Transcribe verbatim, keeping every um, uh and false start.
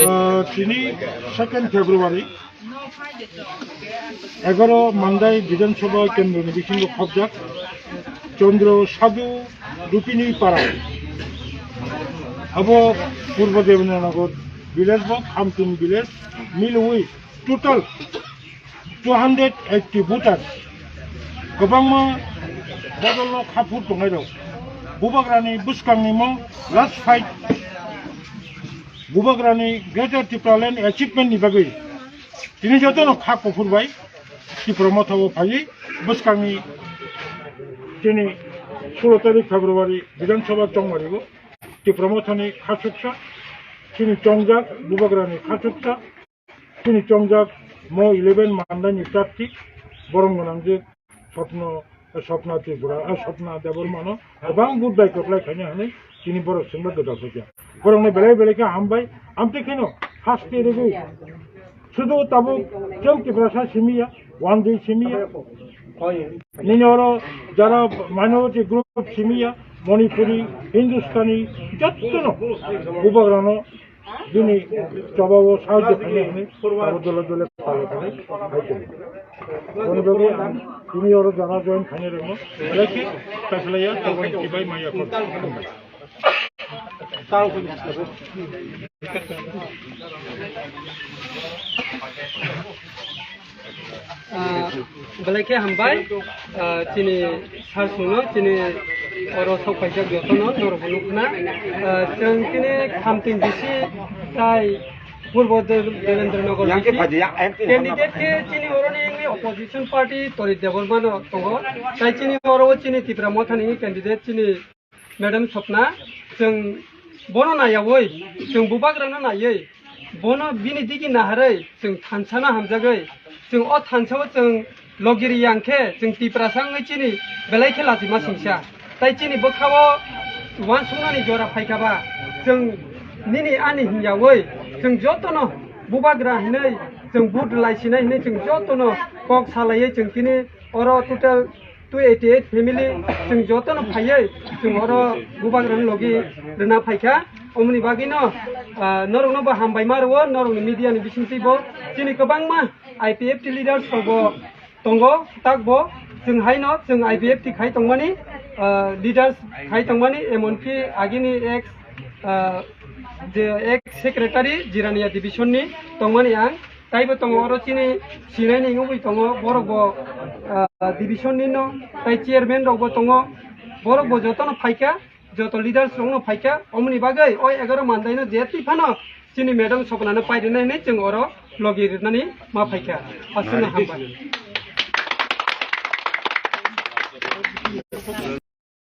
Ah, tini second February, egaro Mandai Bidhan Sabha kendroni bisingo khobjak Chandra Sadhu Rupini Para. Abo Purbo Devendra Nagar village bo Khamtung village milwi total two hundred eighty voters. Kwbangma bodolno khaphur tongnai rok. Bubagrani bwskangni mo last fight. Bubagrani Greater Tipraland achievement ni bagwi tini jotono kha kuphur bai Tipra Motha o phaiwi bwskangni tini sulo tarik February Bidhan Sabha chongmari o Tipra Mothani khachuksa, tini chongjak Bubagrani khachuksa, tini chongjak mo eleven Mandai ni prarthi, borom gwnang je Swapna, Swapna Tripura, ah, Swapna Debbarma no, kwbang vote bai kwplai khaina hwnwi tini borok swngba gwdal khaikha. Borokno belai belai khe hambai, amtwi kheno haste rwgwi sudu tabuk chwng Tiprasa simi ya, one day simi ya. Nini oro jara minority group simi ya, Manipuri, Hindustani, jottono Bubagrano bini chobao sahajyo khainai hwnwi abo dole dole phalwi khainai hai tongo. Boni bagwi ang tini oro jara join khainai rokno belai khe kaisalaiya, tabuk kibai maya kho. Ah, belai khe hambai, ah, chini sir songno, chini oro sok paijak jotono, norokbo nukna. Ah, chwng chini Khamtung D C tai Purbo De-, Devendra Nagar D C candidate khe chini oroni wngwi opposition party Torit Debbarma no tongo. Tai chini oro o chini Tipra Mothani wngwi candidate chini Madam Swapna, chwng bono naiyaui, chwng Bubagrano naiwi, bono bini digi naharwi, chwng thansa no hamjagwi, chwng o thansa o chwng logi riyang khe, chwng Tiprasa wngwi chini belai khe lachima singsa. Tai chini bwkha o uansuknani jora phaikha ba, chwng nini ani hwnyaui, chwng jotono Bubagra hinwi, chwng vote rwlai sinai hinwi, chwng jotono kok salaiwi, chwng tini oro total two eighty eight family chwng jotono phaiwi chwng oro Bubagrani logi rwna phaikha. Omoni bagwino, ah, norokno bo hambai ma rwo, norokni media ni bisingtwi bo chini kwbangma I P F T leaders rok bo tongo, tak bo chwng haino chwng I P F T khai tongmani, ah, leaders khai tongmani, emonki agini ex, ah, je ex secretary Jirania division ni tongmani ang. Taibo tongo oro chini sinai ni wngwi tongo, borok bo, ah, division ni no, tai chairman rok bo tongo, borok bo jotono phaikha, joto leaders rok no phaikha, omoni bagwi o egaro Mandai no je twi phano chini madam Swapna no pai rwnai hinwi chwng oro logi rwnani ma phaikha. Aswkno hambai.